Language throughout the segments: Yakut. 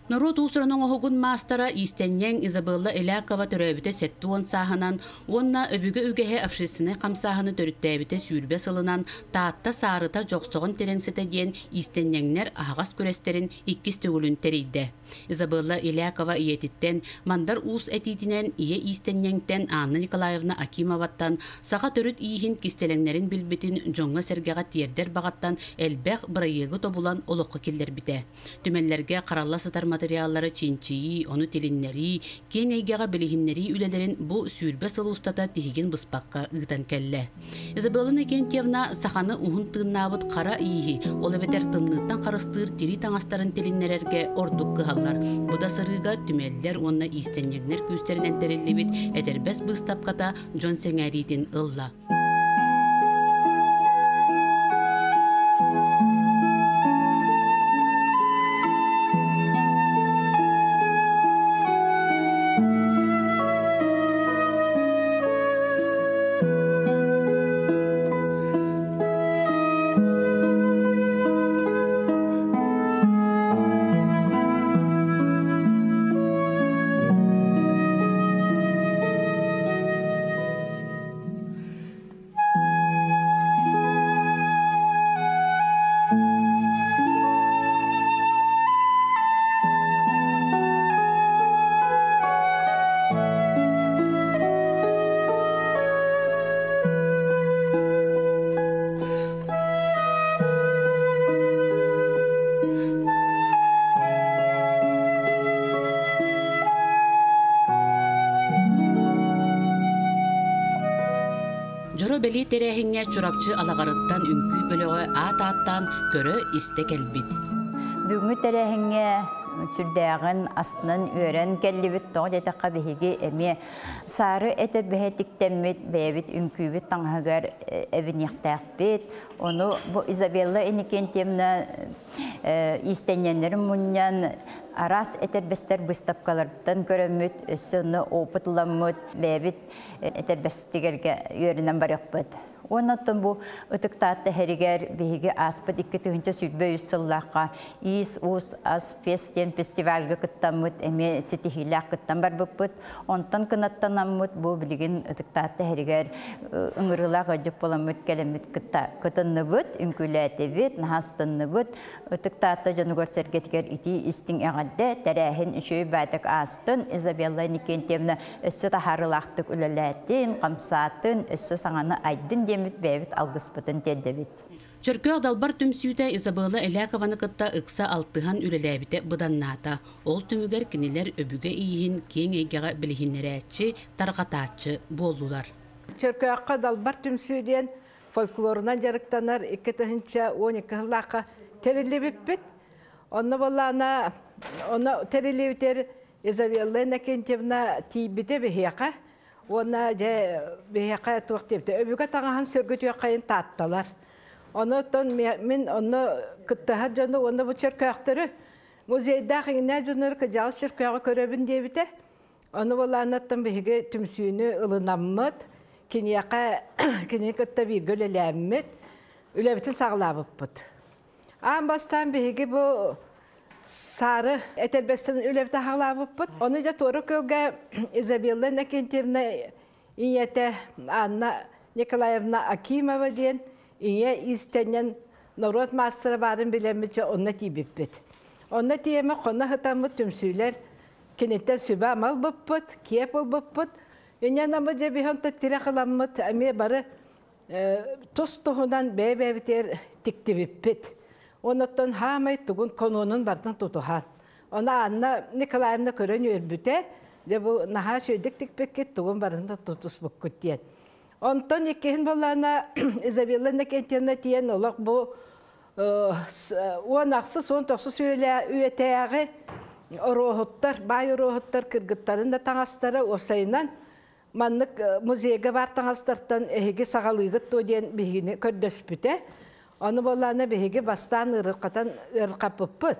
Норуот уус-уран оҥоһугун маастара, иистэнньэҥ Изабелла Элякова төрөөбүтэ 70 сааһынан уонна Өбүгэ үгэһэ общественнай хамсааһыны төрүттээбитэ 20 сылынан Таатта саарыта Дьохсоҕон тирэҥсэтэ диэн иистэнньэҥнэр аһаҕас күрэстэрин иккис төгүлүн тэрийдэ. Изабелла Элякова ийэтиттэн Мандар Уус этиитинэн ийэ иистэнньэҥтэн Анна Николаевна Акимоваттан саха төрүт ииһин кистэлэҥнэрин билбитин дьоҥҥо-сэргэҕэ тиэрдэр баҕаттан элбэх бырайыагы тобулан олоххо киллэрбитэ. Түмэллэргэ харалла сытар материаллары чинчийии, ону тилиннэрии, киэҥ эйгэҕэ билиһиннэрии үлэлэрин бу 20 сыл устата тиһигин быспакка ыытан кэллэ. Изабелла Иннокентьевна саханы уһун тыыннаабыт хара ииһи, ол эбэтэр тымныыттан харыстыыр тирии таҥастарын тилиннэрэргэ ордук кыһаллар. Бу да сырыыга түмэллэр уонна иистэнньэҥнэр күүстэринэн тэриллибит этэрбэс быыстапката дьон сэҥээриитин ылла. Дьоро бэлиэ тэрээһиҥҥэ Чурапчы Алаҕарыттан үҥкүү бөлөҕө аат ааттаан көрө-истэ кэлбит. Бүгүҥҥү тэрээһиҥҥэ сүрдээҕин астынан үөрэн кэллибит. Тоҕо диэтэххэ биһиги эмиэ саары этэрбэһэ тиктэммит бэйэбит үҥкүүбүт таҥаһыгар эбиниэхтээхпит. Ону бу Изабелла Иннокентьевна иистэнньэннэрин мунньан араас этэрбэстэр быыстапкаларыттан көрөммүт, өссө онно опыт ыламмыт, бэйэбит этэрбэстигэргэ үөрэнэн барыахпыт. Уонна оттон бу Ытык Таатта иһэригэр биһиги ааспыт 2023 сыллаахха Иис-уус ас фест диэн фестивальга кыттаммыт, эмиэ ситиһиилээх кыттан барбыппыт. Онтон кынаттанаммыт бу билигин Ытык Таатта иһэригэр ыҥырыылаах ыалдьыт буоламмыт кэлэммит кытта кытынныбыт, үҥкүүлээтибит, наһаа астынныбыт. Ытык Таатта дьонугар-сэргэтигэр итии истиҥ эҕэрдэ, тэрээһин үчүгэй баайтык аастын. Изабелла Никентьевна өссө таһаарыылаахтык үлэлээтин, хамсаатын, өссө саҥаны айдын диэммит бэйэбит алгыспытын тиэрдэбит. Чөркөөх далбар түмсүүтэ Изабелла Элякованы кытта ыкса алтыһан үлэлээбитэ быданнаата. Ол түмүгэр кинилэр өбүгэ ииһин киэҥ эйгэҕэ билиһиннэрээччи, тарҕатааччы буоллулар. Чөркөөххө далбар түмсүү диэн фольклорунан дьарыктанар 2012 сыллаахха тэриллибиппит. Онно буоллаана, онно тэриллибитэр Изабелла Иннокентьевна тиийбитэ биһиэхэ уонна дьэ биһиэхэ туох диэбитэ өбүгэ таҥаһын сөргүтүөххэйин таатталар. Онон мин онно кыттыһар дьону уонна бу чөркөөхтөрү музейдаах иҥнээ дьоннору кыдьаҕас чөркөөҕү көрөбүн диэбитэ. Ону буолааннаттан биһиги түмсүүнү ылынаммыт, киниэхэ кинини кытта бииргэ үлэлээммит, үлэбитин саҕалаабыппыт. Аан бастаан биһиги бу саары этэрбэстэн үлэбитин саҕалаабыппыт. Ону дьэ Туора Күөлгэ Изабелла Иннокентьевна ийэтэ Анна Николаевна Акимова диэн ийэ иистэнньэн норуот маастара баарын билэммит дьэ онно тиийбиппит. Онно тиийэммит хоно сытаммыт түмсүүлэр киниттэн сүбэ-ама ылбыппыт, киэп ылбыппыт. Инньэ наммыт дьэ биһи онтон тирэх ыламмыт эмиэ бары тус-туһунан бэйэ-бэйэбитигэр тиктибиппит. Оннуттан хаамай тугун конуонун барытын тутуһан. Ону Анна Николаевна көрөн үөрбүтэ, дьэ бу наһаа үчүгэйдик тикпиккит, тугун барытын тутуспуккут диэн. Онтон иккиһин буоллаҕына Изабелла Иннокентьевна тиийэн олох бу 16 19 үйэтээҕи оруоһуттар, баай оруоһуттар кыргыттарын да таҥастара уопсайынан маннык музейга баар таҥастартан эһиги саҕалыыгыт дуо диэн биһигини көрдөспүтэ. Ону буоллаҕына биһиги бастаан ыарырҕатан ыарырҕаппыппыт.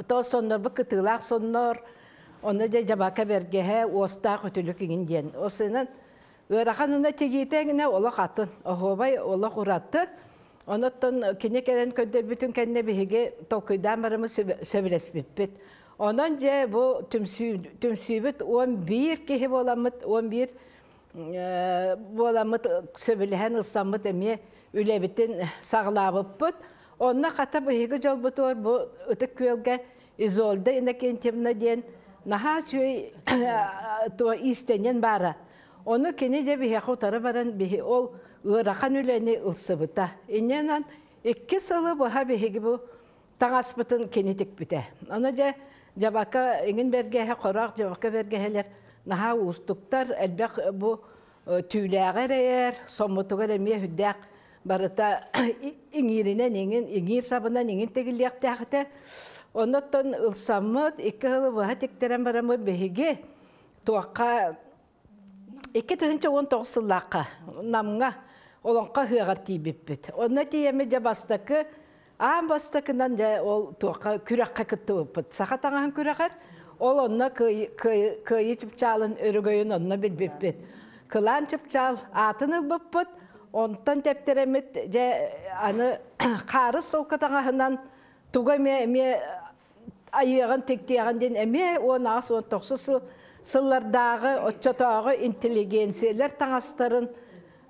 То соннорбут кытыылаах соннор, онно дьэ дьабака бэргэһэ, уостаах үтүлүк иҥин диэн. Уопсайынан ыарахан уна тигиитэ иҥинэ олох атын, оһуобай олох ураты. Онуттан кини кэлэн көрдөрбүтүн кэннэ биһиги толкуйдаан барыммыт сөбүлэспиппит. Онон дьэ бу түмсүүбүт 11 киһи буоламмыт, 11 буоламмыт сөбүлэһэн ылсаммыт эмиэ үлэбитин саҕалаабыппыт. Онно хата биһиги дьолбутугар бу Ытык Күөлгэ Изольда Иннокентьевна диэн наһаа үчүгэй иистэнньэн баара. Ону кини дьэ биһиэхэ утары баран биһи ол ыарахан үлэни ылсыбыта. Инньэнэн 2 сылы быһа биһиги бу таҥаспытын кини тикпитэ. Ону дьэ дьабака иҥин бэргэһэ, хороох дьабака бэргэһэлэр наһаа уустуктар, элбэх бу түүлээҕи эрэйэр, соммутугар эмиэ үрдээх барыта иҥииринэн иҥин, иҥиир сабынан иҥин тигиллиэхтээх этэ. Оннуттан ылсаммыт, 2 сылы быһа тиктэрэн бараммыт биһиги туохха 2019 сыллаахха Намҥа Олоҥхо ыһыаҕар тиийбиппит. Онно тиийэммит дьэ бастакы аан бастакынан дьэ ол туохха күрэххэ кыттыбыппыт. Саха таҥаһын күрэҕэр ол онно кыайыы чыпчаалын өрөгөйүн онно билбиппит. Кылаан чыпчаал аатын ылбыппыт. Онтон тэптэрэммит дьэ аны хаарыс солко таҥаһынан туга эмиэ эмиэ айыаҕын тиктиэҕин диэн эмиэ 18-19 сыл сыллардааҕы оччотооҕу интеллигенциялар таҥастарын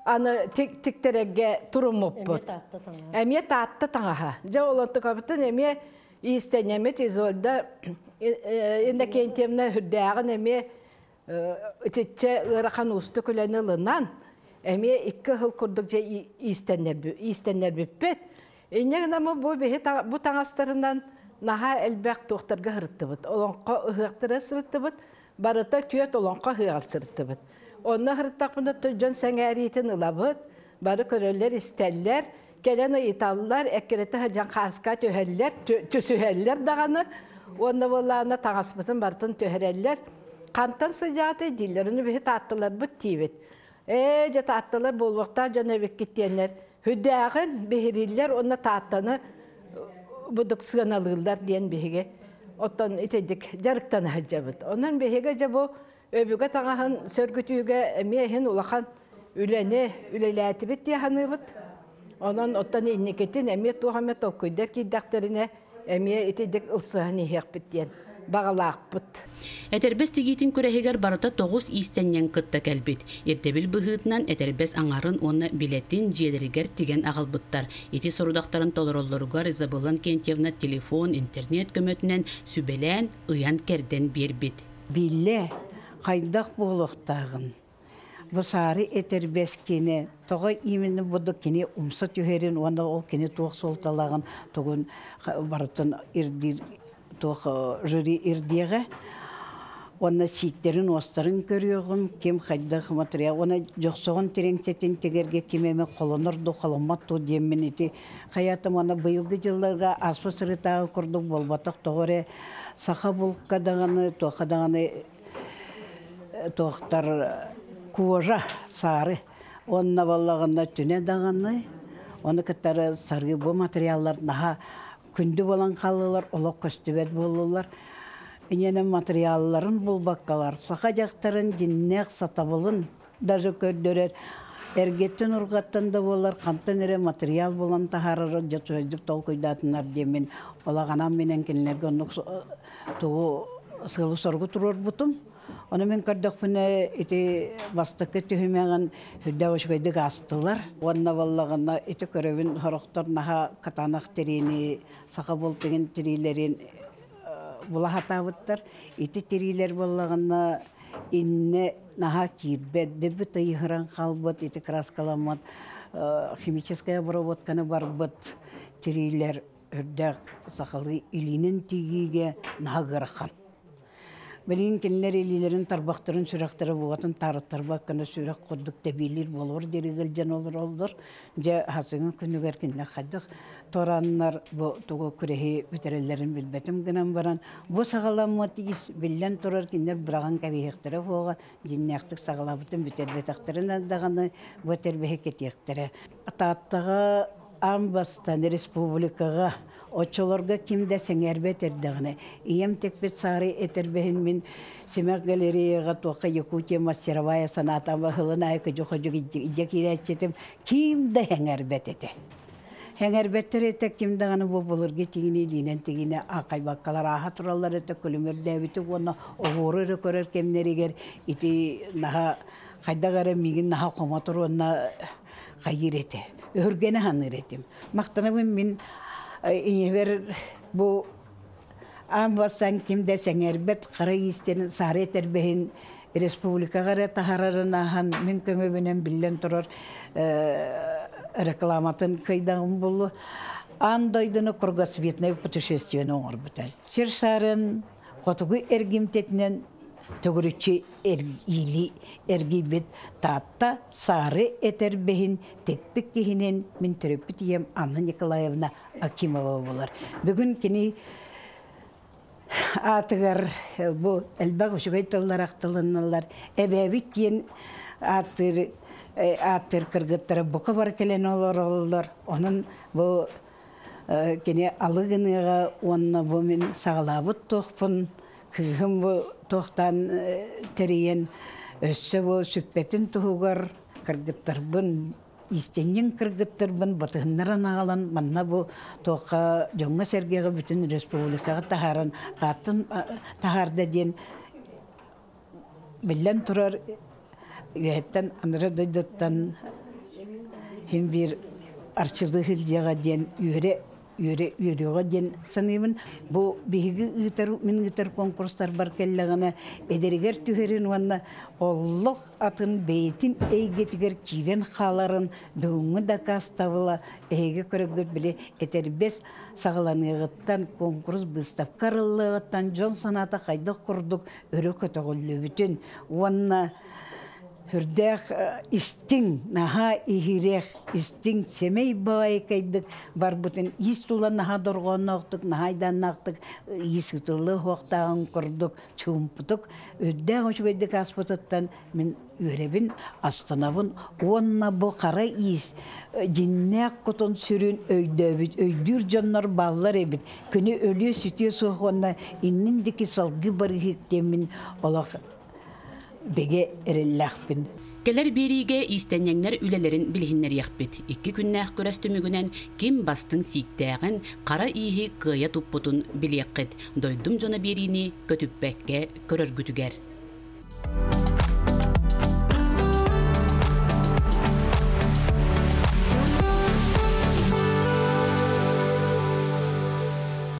аны тиктэрэргэ туруммуппут. Эмиэ Таатта таҥаһа. Дьэ ол онтукабытын эмиэ иистэнньэммит Изольда Иннокентьевна үрдээҕин эмиэ итиччэ ыарахан уустук үлэни ылынан эмиэ 2 сыл курдук дьэ иистэннэрбиппит. Инньэ гынан бу биһи бу таҥастарынан наһаа элбэх туохтарга сырыттыбыт. Олоҥхо ыһыахтара сырыттыбыт. Барыта 4 олоҥхо ыһыаҕар сырыттыбыт. Онно сырыттахпына дьон сэҥээриитин ылабыт. Бары көрөллөр, истэллэр, кэлэн ыйыталлар, эккирэтэ сылдьан хааска түһэллэр, түсүһэллэр даҕаны. Уонна буоллаҕына таҥаспытын барытын түһэрэллэр. Хантан сылдьаҕытый дииллэр. Ону биһи таатталарбыт диибит. Ээ, дьэ таатталар буолуохтаах дьон эбиккит диэннэр Хүдээҕин биһирииллэр уонна Тааттаны будук сыаналыыллар диэн биһиги оттон итинник дьарыктана сылдьабыт. Онон биһиги дьэ бу өбүгэ таҥаһын сөргүтүүгэ эмиэ иһин улахан үлэни үлэлээтибит дии саныыбыт. Онон оттон инникитин эмиэ туох эмэ толкуйдар киирдэхтэринэ эмиэ итинник ылсыһан иһиэхпит диэн баҕалаахпыт. Этэрбэс тигиитин күрэһигэр барыта 9 иистэнньэҥ кытта кэлбит. Ирдэбил быһыытынан этэрбэс аҥарын уонна билэтин дьиэлэригэр тигэн аҕалбыттар. Ити сорудахтарын толороллоругар Изабелла Инкентьевна телефон, интернет көмөтүнэн сүбэлээн, ыйан-кэрдэн биэрбит. Биллэ, хайдах буолуохтааҕын Бу саары этэрбэс кини тоҕо именно буду кини умса түһэрин уонна ол кини туох суолталааҕын тугун барытын ирдиир туох жюри ирдиэҕэ уонна сииктэрин уостарын көрүөҕүм ким хайдах материал уонна дьохсоҕун тириҥсэтин тигэргэ ким эмэ холонор дуу холоммот дуу диэммин ити хайаатым уонна быйылгы дьылларга ааспыт сырытааҕы курдук буолбатах тоҕо эрэ саха булка даҕаны туохха даҕаны туохтар кожа саары уонна буоллаҕына түнэ даҕаны ону кытары сарыы бу материаллар наһаа күндү буолан хааллылар олох көстүбэт буоллулар инньэнэн материалларын булбаккалар саха дьахтарын дьиннээх сатабылын даже көрдөрөр эргиттэн урҕаттан да буоллар хантан эрэ материал булан таһаарар дьэ толкуйдаатынар диэммин олаҕанан минэн кинилэргэ оннук тугу сыалы-соругу туруорбутум. Ону мин көрдөхпүнэ ити бастакы түһүмэҕин үрдээх үчүгэйдик аастылар. Уонна буоллаҕына ити көрөбүн сорохтор наһаа катанах тириини, саха бултугун тириилэрин була сатаабыттар. Ити тириилэр буоллаҕына иннэ наһаа киирбэт, дөбүт ыйыһыран хаалбыт, ити краскаламмыт химическая обработканы барбыт тириилэр үрдээх сахалыы илиинэн тигиигэ наһаа ыарахан. Билигин кинилэр илиилэрин тарбахтарын сүрэхтэрэ бугатын таарыттарбат гына сүрэх курдук тэбиилиир буолуор диэри ыалдьан олороллор. Дьэ, хасыҥы күнүгэр кинилэр хайдах тураннар бу тугу күрэһи бүтэрэллэрин билбэтим гынан баран, бу саҕаламмыт ис биллэн турар кинилэр быраҕан кэбиһиэхтэрэ суоҕа, дьиннээхтик саҕалаабытын бүтэрбэтэхтэринэ даҕаны бу тэрбэһи кэтиэхтэрэ. Тааттаҕа аан бастаан республикаҕа оччолорго ким да сэҥээрбэт эрдэҕинэ ийэм тикпит саары этэрбэһин мин Симэх галереяҕа туохха Якутия мастеровая санаатам баһылын аайы кыдьы-ходьук илдьэ киирээччитим ким да сэҥээрбэт этэ. Сэҥээрбэттэр этэ ким даҕаны бу былыргы тигини илиинэн тигини аахайбаккалар ааһа тураллар этэ күлүмүрдээбити уонна оһуору эрэ көрөр кэмнэригэр ити наһаа хайдах эрэ миигин наһаа хомотор уонна хайыыр этэ. Өһүргэнэ саныыр этим. Махтанабын мин ийэбэр бу аан бастаан ким да сэҥээрбэт хара иистэн саары этэрбэһин республикаҕа эрэ таһаарарын ааһан мин көмөбүнэн биллэн турар рекламатын кыйдаҕым булу аан дойдуну кругосветное путешествиены оҥорбута. Сир шарын хотугу эргимтэтинэн төгүрүччү иили эргийбит Таатта саары этэрбэһин тикпит киһинэн мин төрөппүт ийэм Анна Николаевна Акимова буолар. Бүгүн кини аатыгар бу элбэх үчүгэй тыллар ахтылынналар. Эбээбит диэн ааттыыр ааттыыр кыргыттара бука бары кэлэн олороллор. Онон бу кини алы гыныаҕа уонна бу мин саҕалаабыт туохпун кыыһым бу туохтаан тэрийэн өссө бу сүппэтин туһугар кыргыттарбын истинньиҥ кыргыттарбын батыһыннаран аҕалан манна бу туохха дьоҥҥо-сэргэҕэ бүтүн республикаҕа таһааран ааттын таһаарда диэн биллэн турар үөһэттэн анараа дойдуттан син биир арчылыы сылдьыаҕа диэн үөрэ үөрэ үөрүөҕэ диэн саныыбын. Бу биһиги ыытар, мин ыытар конкурстарбар кэллэҕинэ эдэригэр түһэрин уонна олох атын бэйэтин эйгэтигэр киирэн хааларын бүгүҥҥү дакаастабыла эһиги көрөргүт били этэрбэс саҕаланыаҕыттан конкурс быыстапка арыллыаҕыттан дьон санаата хайдах курдук өрө көтөҕүллүбүтүн уонна Сүрдээх истиҥ, наһаа иһирэх, истиҥ, сэмэй баайкайдык барбытын иис тула наһаа дорҕоонноохтук, наһаа айдааннаахтык иис ытыллыы уһуохтааҕын курдук чуумпутук, үрдээх үчүгэйдик ааспытыттан мин үөрэбин, астынабын уонна бу хара иис дьиннээх кутун сүрүн өйдөөбүт, өйдүүр дьоннор бааллар эбит. Күнү өлүө-сүтүө суох уонна иннин диэки салгыы барыһык диэммин олох бигэ эрэллээхпин. Кэлэр биэриигэ иистэнньэҥнэр үлэлэрин билиһиннэриэхпит. Икки күннээх күрэс түмүгүнэн ким бастыҥ сииктээҕин, хара ииһи кыайа туппутун билиэххит. Дойдум дьоно биэриини көтүппэккэ көрөргүтүгэр.